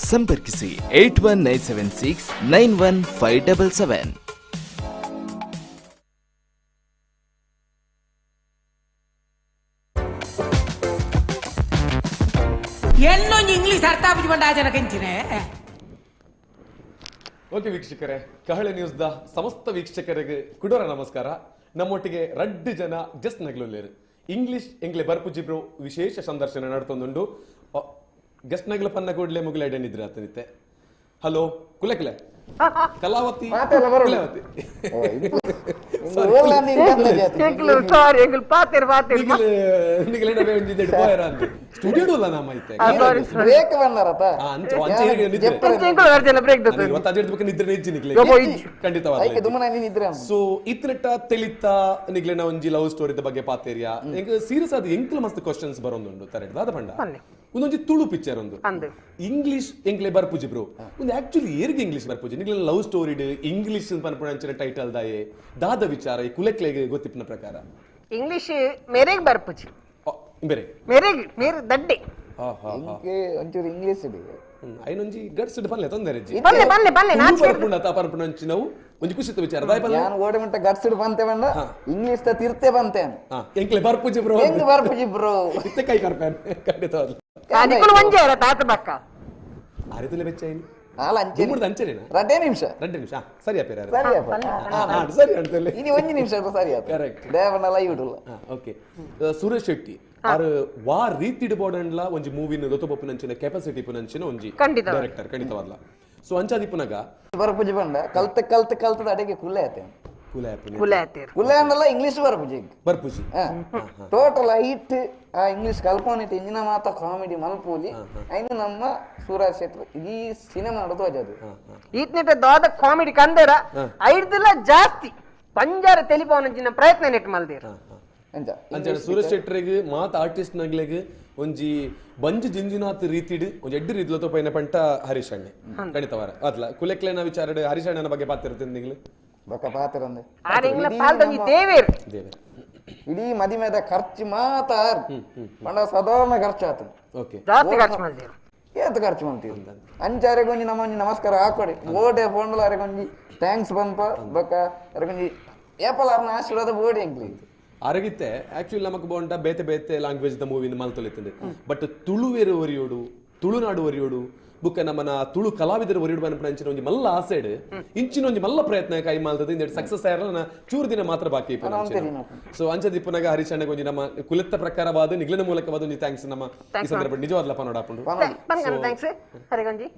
ಸಂಪರ್ಕಿಸಿ 819769 1577. എന്നൊന്ന് ഇംഗ്ലീഷ് ಅರ್ಥಾಪಿಸಿಕೊಂಡ ಜನಕಂಚಿನೆ. ಓಕೆ ವೀಕ್ಷಕರೇ, ಕಹಳೆ ನ್ಯೂಸ್ the ಸಮಸ್ತ ವೀಕ್ಷಕರಿಗೆ ಕುಡೋರ ನಮಸ್ಕಾರ. ನಮ್ಮೊಟ್ಟಿಗೆ ರಡ್ಡು ಜನ ಜಸ್ಟ್ ನಗಲುಲ್ಲೇರು ಇಂಗ್ಲಿಷ್ ಎಂಗ್ಲೆ ಬರ್ಪುಜಿಬ್ರು ವಿಶೇಷ ಸಂದರ್ಶನ ನಡ್ತೊಂದುಂಡು. ಗೆಸ್ಟ್ ನಗಲ ಪನ್ನ ಕೂಡಲೇ ಮುಗಿಲ ಇದ್ರೆ ಆತನಿತ್ತೆ. ಹಲೋ ಕುಲೆ ಕುಲೆ ಕಲಾವತಿ ಮಾತೆಲ್ಲ ಬರೋದು. ಕುಲೆವತಿ. ಸಾರಿ ಎಂಕುಲು ಪಾತೆರ್ ಪಾತೆರ್ ಸ್ಟುಡಿಯೋ ಅಲ್ಲ ನಮ್ಮ ಐತೆ. Sorry, sorry. Break ಬಂದಾರತ. ಅಂಚೆ ಅಂಚೆ ಈಗ ನಿದ್ರೆ. ಎಂಕುಲು ಅರ್ಜೆನ ಬ್ರೇಕ್ ದತ್ತು. ಇವತ್ತು ನಿದ್ರೆ ನಿಜ್ಜಿ ನಿಕ್ಲೆ. ಯಬ್ಬಾ, ಇಜ್ಜಿ. ಖಂಡಿತವಾದ ಐಕೆ ದುಮ್ಮನ ನಿದ್ರೆ. ಸೊ ಇತ್ನೆಟ್ಟ ತೆಲಿತ ನಿಗ್ಲೆನ ಒಂಜಿ ಲವ್ ಸ್ಟೋರಿದ ಬಗ್ಗೆ ಪಾತೇರಿಯಾ. ಎಂಕ್ ಸೀರಿಯಸ್ ಆದ ಎಂಕ್ಲ ಮಸ್ತ್ ಕ್ವಶನ್ಸ್ ಬರೋಂದುಂಡು ತರೆಡ್ ದಾದ ಪಂಡ ಪನ್ಲೆ. ಒಂದೊಂಜಿ ತುಳು ಪಿಕ್ಚರ್ ಒಂದು ಅಂದ್. ಇಂಗ್ಲಿಷ್ ಎಂಕ್ಲೆ ಬರ್ಪುಜಿ ಬ್ರೋ. ಒಂದು ಆಕ್ಚುಲಿ ಏರ್ಗೆ ಇಂಗ್ಲಿಷ್ ಬರ್ಪುಜಿ ನಿಗ್ಲೆ love story English ಪನ್ಪುಣಂಚಿನ title ದಾಯೆ ದಾದ ವಿಚಾರ ಈ ಕುಲೆಕ್ಲೆಗೆ ಗೊತ್ತಿಪ್ಪಿನ ಪ್ರಕಾರ? ಇಂಗ್ಲಿಷ್ ಮೇರೆಗ್ ಬರ್ಪುಜಿ. ಬೇರೆ ಮೇರೆಗ್ ಮೇರೆ ದಡ್ಡೆ. ಹಾ ಹಾ ಹಾ. ಇಂಕೆ ಒಂಚೂರು ಇಂಗ್ಲಿಷ್ ಇದೆ. ಐನೊಂಜಿ ಗಟ್ಸ್ ಪನ್ಲೆ ತೊಂದರೆ ಇಜ್ಜಿ. ಬಲ್ಲೆ ಬಲ್ಲೆ ಬಲ್ಲೆ ತುಳು ನಾಚಿಕೆ. ಬರ್ಪುಂಡ ತಾ ಪನ್ಪುಣಂಚಿನವು ಒಂಜಿ ಖುಷಿತ ವಿಚಾರ ದಾಯ ಪನ್ಲೆ. ನಾನು ಓಡಿ ಮಂಟ ಗಟ್ಸಿಡ್ ಬಂತೆ ಬಂಡ ಇಂಗ್ಲಿಷ್ ತ ತಿರ್ತೆ ಬಂತೆ. ಎಂಕ್ಲೆ ಬರ್ಪುಜಿ ಬ್ರೋ. ಹೆಂಗ್ ಬರ್ಪುಜಿ ಬ್ರೋ? ಇತ್ತೆ ಕೈ ಕರ್ಪೇನ್ ಖಂಡಿತವಾಗ್ಲು. ನಿಕುಲು ಒಂಜೆ ಅರ ತಾತ ಬಕ್ಕ. ಆರಿತಲೆ ಬೆಚ್ಚಾಯಿನಿ ಆಲ ಅಂಚೆ ದುಮ್ಮುಡ್ದು ಅಂಚೆನೇನಾ? ರಡ್ಡೇ ನಿಮಿಷ. రెండు ನಿಮಿಷ ಸರಿ ಅಪ್ಪ. ಸರಿಯಪ್ಪ. ಸರಿ ಅಂತಲ್ಲಿ ಇನಿ ಒಂಜಿ ನಿಮಿಷ ಸರಿ ಆತ. Correct. ದೇವನ ಲೈವ್ ಇಡುಲ್ಲ. ಓಕೆ ಸುರೇಶ್ ಶೆಟ್ಟಿ ಆರು ವಾ ರೀತಿಡ್ ಬೋಡಂಡ್ಲ ಒಂಜಿ ಮೂವಿನ ದೊತ್ತಪಪ್ಪುನಂಚಿನ ಕೆಪಾಸಿಟಿ ಪುನಂಚಿನ ಒಂಜಿ ಖಂಡಿತ. ಡೈರೆಕ್ಟರ್ ಖಂಡಿತವಾದ್ಲ. ಸೊ ಅಂಚಾದಿಪ್ಪುನಗ ಬರ್ಪುಜಿ ಬಂಡ ಕಲ್ತ ಕಲ್ತ ಕಲ್ತದ ಅಡಿಗೆ ಕುಲ್ಲೆ ಆತೆ. ಕುಲೆ ಆಪುನಿ. ಕುಲೆ ಆತೇರ್. ಕುಲ್ಲೆ ಅಂಡಲ್ಲ ಇಂಗ್ಲಿಷ್ ಬರ್ಪುಜಿ. ಬರ್ಪುಜಿ. ಟೋಟಲ್ ಹೈಟ್ ಆ ಇಂಗ್ಲಿಷ್ ಕಲ್ಪನೆ ಇಂಜಿನ ಮಾತ ಕಾಮಿಡಿ ಮಲ್ಪೂಲಿ ಐನು ನಮ್ಮ ಸೂರಜ್ ಶೆಟ್ಟಿ ಈ ಸಿನಿಮಾ ನಡದು ಅದು. ಈತ್ನೆಟ ದಾದ ಕಾಮಿಡಿ ಕಂದರ ಐಡ್ದಲ ಜಾಸ್ತಿ ಪಂಜಾರ ತೆಲಿಪವನಂಚಿನ ಪ್ರಯತ್ನ ನೆಟ್ ಮಲ್ದೇರ್. ಅಂಚ ಅಂಚ ಸುರೇಶ್ ಶೆಟ್ಟರಿಗೆ ಮಾತ ಆರ್ಟಿಸ್ಟ್ ನಗ್ಲೆಗ್ ಒಂಜಿ ಬಂಜು ಜಿಂಜಿನಾಥ್ ರೀತಿಡ್ ಒಂಜಿ ಎಡ್ಡು ರೀತಿಲ ತೋಪೈನ ಪಂಟ ಹರೀಶ್ ಅಣ್ಣೆ ಖಂಡಿತವಾರ ಅತ್ಲ ಕುಲೆಕ್ಲೆನ ವಿಚಾರಡ್ ಹರೀಶ್ ಅಣ್ಣನ ಬಗ್ಗೆ ಪಾತಿರ್ತೀನಿ ನಿಗ್ಲು ಬೊಕ್ಕ ಪಾತಿರಂದೆ ಆರ್ ಎಂಗ್ಲ ಪಾಲ್ದಂಜಿ ದೇವೇರ್. ದೇವೇರ್ ಇಡೀ ಮದಿಮೆದ ಖರ್ಚು ಮಾತ ಪಂಡ ಸಾಧಾರಣ ಖರ್ಚು ಆತು. ಓಕೆ ಜಾಸ್ತಿ ಖರ್ಚು ಮಲ್ದೇರ್. ಏತ್ ಖರ್ಚು ಮಾಡ್ತೀವಿ ಅಂಚಾರೆಗೊಂಜಿ ನಮ್ಮ ಒಂಜಿ ನಮಸ್ಕಾರ ಹಾಕೊಡಿ ಓಟೆ ಫೋನ್ಲ ಅರೆಗೊಂಜಿ thanks ಬಂಪ ಬೊಕ್ಕ ಅರೆಗೊಂಜಿ ಏಪಲ್ ಅರ್ನ ಆಶೀರ್ವಾದ ಬೋಡಿ ಎಂಕ್ಲಿ. ಆರೋಗ್ಯತ್ತೆ ಆಕ್ಚುಲಿ ನಮಕ್ ಬೋಂಟ ಬೇತೆ ಬೇತೆ ಲ್ಯಾಂಗ್ವೇಜ್ the ಮೂವಿನ ಮಲ್ತೊಲಿತದೆ but ತುಳುವೇರು ಒರಿಯೋಡು ತುಳುನಾಡು ಒರಿಯೋಡು ಬುಕ್ಕ ನಮ್ಮನ ತುಳು ಕಲಾವಿದರು ಒರಿಯೋಡು ಬನಪನ ಅಂಚಿನ ಒಂಜಿ ಮಲ್ಲ ಆಸೆಡ್ ಇಂಚಿನ ಒಂಜಿ ಮಲ್ಲ ಪ್ರಯತ್ನ ಕೈ ಮಾಲ್ತದೆ ಇಂದೆಡ್ ಸಕ್ಸಸ್ ಆಯಲ್ಲ ಚೂರು ದಿನ ಮಾತ್ರ ಬಾಕಿ ಇಪ್ಪು. ಸೊ ಅಂಚದಿಪ್ಪುನಗ ಹರೀಶ್ ಅಣ್ಣಗೆ ಒಂಜಿ ನಮ್ಮ ಕುಲತ್ತ ಪ್ರಕಾರವಾದ ನಿಗ್ಲನ ಮೂಲಕವಾದ ಒಂಜಿ thanks ನಮ್ಮ ಈ ಸಂದರ್ಭ ನಿಜವಾದ್ಲಪ್ಪ ನೋಡಾಪುಂಡು. ಪನ್ಗನ thanks ಹರಿಗಂಜಿ.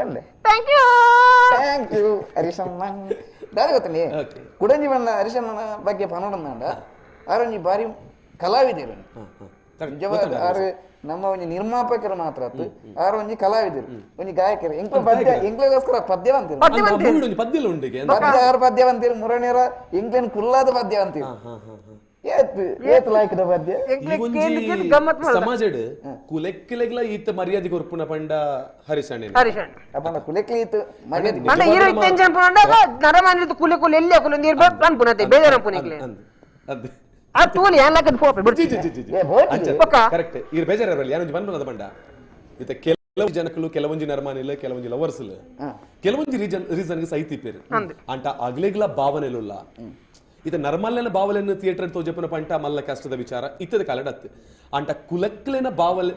ಬಂದೆ. Thank you. Thank you ಹರೀಶಣ್ಣ. ದಾದ ಗೊತ್ತನಿ ಕುಡಂಜಿ ಬಣ್ಣ ಹರೀಶಣ್ಣನ ಬಗ್ಗೆ ಪನೋಡಂದಾಂಡ ಆರೊಂಜಿ ಬಾರಿ ಕಲಾವಿದರು ನಿಜವಾದ ಆರು ನಮ್ಮ ಒಂಜಿ ನಿರ್ಮಾಪಕರು ಮಾತ್ರ ಆತು ಆರು ಒಂಜಿ ಕಲಾವಿದರು ಒಂಜಿ ಗಾಯಕರು ಎಂಕ್ಲ ಪದ್ಯ ಎಂಕ್ಲಗೋಸ್ಕರ ಪದ್ಯವಂತಿರು ಪದ್ಯ ಉಂಡಿಗೆ ಪದ್ಯ ಆರು ಪದ್ಯವಂತಿರು ಮುರಣಿಯರ ಎಂಕ್ಲೇನ್ ಕುಲ್ಲಾದ ಪದ್ಯವಂತಿರು ಏತ್ ಏತ್ ಲಾಯ್ಕದ ಪದ್ಯ. ಸಮಾಜಡ್ ಕುಲೆಕ್ಕಿಲೆಗ್ಲ ಈತ ಮರ್ಯಾದೆ ಕೊರ್ಪುನ ಪಂಡ ಹರೀಶ್ ಅಣ್ಣ. ಹರೀಶ್ ಅಣ್ಣ ಅಪ್ಪಂಡ ಕುಲೆಕ್ಲಿ ಈತ ಮರ್ಯಾದೆ ಪಂಡ ಹೀರೋ ಇತ್ತೆಂಚನ್ ಪಂಡಾಗ ನರಮಾನಿದ ಕುಲೆ ಕುಲೆ ಎಲ್ಲಿ ಕುಲೆ ನೀರ್ ಪನ್ಪುನತೆ ಬೇಜಾರ ಪುನಿಕ್ಲೆ ಅದ್ ಆ ತೂಲಿ ಏನ್ ಲಾಕದ್ ಪೋಪೆ ಬಿಡ್ತಿ. G G G G ಏ, ಬೋಟಿ. ಪಕ್ಕ. ಕರೆಕ್ಟ್ ಇರ್ ಬೇಜಾರಲ್ಲ ಯಾರೊಂಜಿ ಪನ್ಪುನದ ಪಂಡ ಈತ ಕೆಲವು ಜನಕಲು ಕೆಲವೊಂಜಿ ನರಮಾನಿಲ್ಲ ಕೆಲವೊಂಜಿ ಲವರ್ಸ್ ಕೆಲವೊಂಜಿ ರೀಸನ್ ರೀಸನ್ಗೆ ಸೈತಿಪ್ಪೇರು ಅಂಟ ಅಗ್ಲೆಗ್ಲ ಭಾವನೆಲುಲ್ಲ ಇತ ನರ್ಮಲ್ಲೆನ ಭಾವಲೆನ ಥಿಯೇಟರ್ ತೋಜಪ್ಪನ ಪಂಟ ಮಲ್ಲ ಕಷ್ಟದ ವಿಚಾರ ಇತ್ತದ ಕಾಲಡತ್ತು ಅಂಟ ಕುಲಕ್ಲೆನ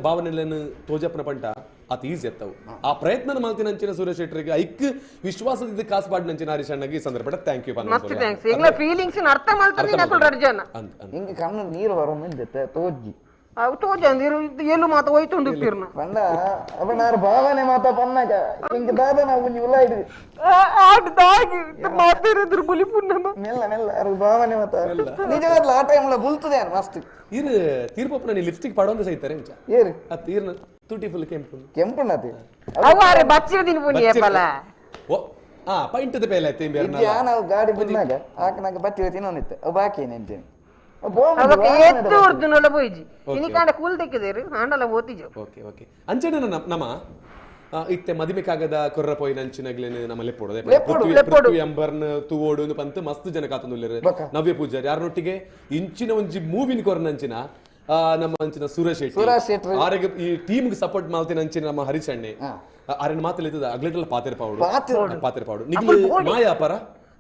ಭಾವನೆಲೆನ ತೋಜಪ್ಪನ ಪಂಟ ಅತ್ ಈಸಿ ಎತ್ತವು ಆ ಪ್ರಯತ್ನ ಮಲ್ತಿನಂಚಿನ ಸುರೇಶ್ ಶೆಟ್ಟರಿಗೆ ಐಕ್ ವಿಶ್ವಾಸದಿಂದ ಕಾಸು ಪಾಡಿನಂಚಿನ ಹರೀಶ್ ಅಣ್ಣಗೆ ಈ ಸಂದರ್ಭ thank you. ಮಸ್ತ್ thanks. ಎಂಗ್ಲ ಫೀಲಿಂಗ್ಸ್ ಅರ್ಥ ಮಲ್ತಂದಿ ನಕುಲ್ ರಡ್ಡು ಜನ. ಹಿಂಗೆ ಕಣ್ಣು ನೀರು ಬರೋ ಮುಂದೆ ತೋಜ್ಜಿ ಅವು ತೋಜಂದು ಎಲ್ಲು ಮಾತ ಹೋಯ್ತುಂಡು ಇಪ್ಪಿರ್ನ ಪಂಡ ಅಪ್ಪ ನಾರು ಭಾವನೆ ಮಾತ ಪನ್ನಾಗ ಹಿಂಗೆ ದಾದ ನಾವು ಒಂಜಿ ಉಲ್ಲ ಇಡು ಆಟ ದಾಗಿ ಮಾತಾಡಿದ್ರು ಬುಲಿ ಪುಣ್ಣಮ್ಮ ಮೆಲ್ಲ ಮೆಲ್ಲ ಅರು ಭಾವನೆ ಮಾತ ನಿಜವಾದ್ಲ ಆ ಟೈಮ್ಲ ಬುಲ್ತದೆ ಮಸ್ತ್. ಇರು ತೀರ್ಪಪ್ಪನ ನೀ ಲಿಪ್ಸ್ಟಿಕ್ ಪಾಡೋಂದ ಸೈತಾರೆ ಅಂಚ ಏರು ಆ ತೀರ್ನ ತುಟಿ ಫುಲ್ ಕೆಂಪು ಕೆಂಪುಣ್ಣತಿ ಅವು ಆರೆ ಬಚ್ಚಿರ ದಿನ ಪುನಿ ಏಪಲ ಓ ಆ ಪೈಂಟದ ಪೇಲೆ ತಿಂಬೇರ್ನ ಇದ್ಯಾ ನಾವು ಗಾಡಿ ಬಿಡ್ನಾಗ ಆಕನಾಗ ಬಚ್ಚಿರ ತಿನ್ನೋನಿತ್ತು ಅವು ಬಾಕಿ ನೆಂಚೇನೆ ಅವಕ್ಕೆ ಎತ್ತು ಉರ್ದುನಲ್ಲ ಪೋಯಿಜಿ ಇನಿ ಕಾಂಡ ಕೂಲ್ ತೆಕ್ಕಿದೇರು ಆಂಡಲ ಓತಿಜು. ಓಕೆ ಓಕೆ ಅಂಚನೆ ನಮ್ಮ ಇತ್ತೆ ಮದಿಮೆ ಕಾಗದ ಕೊರ್ರ ಪೋಯಿನ ಅಂಚಿನಗ್ಲೇನೆ ನಮ್ಮ ಲೆಪ್ಪೋಡು ಪೃಥ್ವಿ ಅಂಬರ್ನ ತೂವೋಡು ಪಂತ ಮಸ್ತ್ ಜನ ಕಾತೊಂದುಲ್ಲೆರ್. ನವ್ಯ ಪೂಜಾರಿ ಯಾರನೊಟ್ಟಿಗೆ ಇಂಚಿನ ಒಂಜಿ ಮೂವಿನ ಕೊರ್ನ ಅಂಚಿನ ನಮ್ಮ ಅಂಚಿನ ಸುರೇಶ್ ಶೆಟ್ಟಿ, ಸುರೇಶ್ ಶೆಟ್ಟಿ. ಆರೆಗ್ ಈ ಟೀಮ್ ಸಪೋರ್ಟ್ ಮಾಲ್ತಿನ ಅಂಚಿನ ನಮ್ಮ ಹರೀಶ್ ಅಣ್ಣೆ, ಆರೆನ ಮಾತಲ್ಲಿ ಅಗ್ಲೆಟಲ್ಲ ಪಾತೆರ್ ಪಾವಡು ಪಾತೆರ್. ಪಾತೆರ್ ಪಾವಡು. ನಿಗ್ಲು ಮಾಯಾಪರ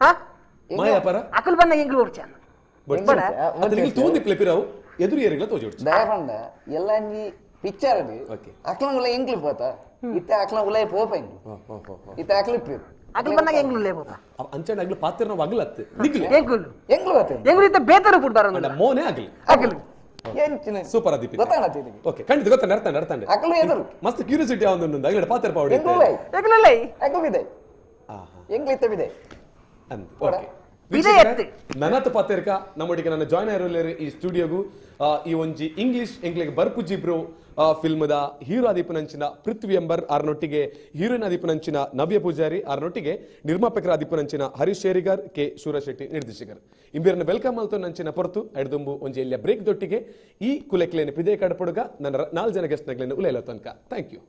ಹಾ ಮಾಯಾಪರ ಅಕುಲು ಬಂದ ಎಂಗ್ಲು ಓಡ್ಚಾನ. ಅದು ನಿಗ್ಲು ತೂಂದಿ ಪ್ಲೆಪಿರಾವು ಎದುರು ಏರಿಗ್ಲ ತೋಜೋಡ್ಚಿ. ದಯಪಂಡ ಎಲ್ಲಂಜಿ ಪಿಕ್ಚರ್ Okay. ಅಕ್ಲ ಉಲ ಎಂಕ್ಲು ಪೋತ ಇತ್ತೆ ಅಕ್ಲ ಉಲೈ ಪೋಪ ಎಂಕ್ಲು ಇತ್ತೆ ಅಕ್ಲು ಇಪ್ಪೇರು ಅಕುಲು ಬಂದಾಗ ಎಂಗ್ಲು ಲೇ ಪೋಪ. ಅಂಚೆ ಅಗ್ಲು ಪಾತೆರ್ನ ಅಗ್ಲತ್ತು ನಿಗ್ಲು ಎಂಗುಲು ಎಂಕ್ಲು ಪೋತ ಎಂಗ್ಲು ಇತ್ತ ಬೇತರ ಪುಡ್ ಬರೋದು ಮೋನೆ ಆಗ್ಲಿ ಅಕುಲು ಎಂಚಿನ ಸೂಪರ್ ಅದೀಪ ಗೊತ್ತಾಣ ತಿರುಗಿ ಓಕೆ ಖಂಡಿತ ಗೊತ್ತ ನಡ್ತಾಂಡೆ ನಡ್ತಾಂಡೆ ಅಕ್ಲು ಎದುರು ಮಸ್ತ್ ಕ್ಯೂರಿಯಾಸಿಟಿ ಅವನು ಅಗ್ಲಡ ಪಾತೆರ್ ಪಾವಡು ಎಂಕ್ಲು ಉಲೈ ಎಂಗ್ಲು ಲೈ ಅಕ್ಲು ಬಿದೆ ಎಂಕ್ಲು ಇತ್ತ ಬಿದೆ ಅಂದ್ ಓಕೆ ಬಿದೆ ಎತ್ತು. ನನತ ಪಾತೆರ್ಕ ನಮ್ಮೊಟ್ಟಿಗೆ ನನ್ನ ಜಾಯ್ನ್ ಆಗಿರಲೇರು ಈ ಸ್ಟುಡಿಯೋಗು ಈ ಒಂಜಿ ಇಂಗ್ಲಿಷ್ ಎಂಕ್ಲೆಗ್ ಬರ್ಪುಜಿ ಬ್ರೋ ಫಿಲ್ಮ್ದ ಹೀರೋ ಆದಿಪನಂಚಿನ ಪೃಥ್ವಿ ಎಂಬರ್ ಆರ್ನೊಟ್ಟಿಗೆ ಹೀರೋಯಿನ್ ಆದಿಪನಂಚಿನ ನವ್ಯ ಪೂಜಾರಿ ಆರ್ನೊಟ್ಟಿಗೆ ನಿರ್ಮಾಪಕರ ಆದಿಪನಂಚಿನ ಹರೀಶ್ ಶೇರಿಗಾರ್ ಕೆ ಶೂರಶೆಟ್ಟಿ ನಿರ್ದೇಶಕರು ಇಂಬೇರನ್ನ welcome ಮಲ್ತೊ ನಂಚಿನ ಪೊರ್ತು ಐಡ್ದುಂಬು ಒಂಜಿ ಎಲ್ಲಿಯ ಬ್ರೇಕ್ ದೊಟ್ಟಿಗೆ ಈ ಕುಲೆಕ್ಲೇನ ಪಿದೆ ಕಡಪಡುಗ ನನ್ನ ನಾಲ್ ಜನ ಗೆಸ್ಟ್ ನಗ್ಲೇನ ಉಲೇಲ ತನಕ thank you.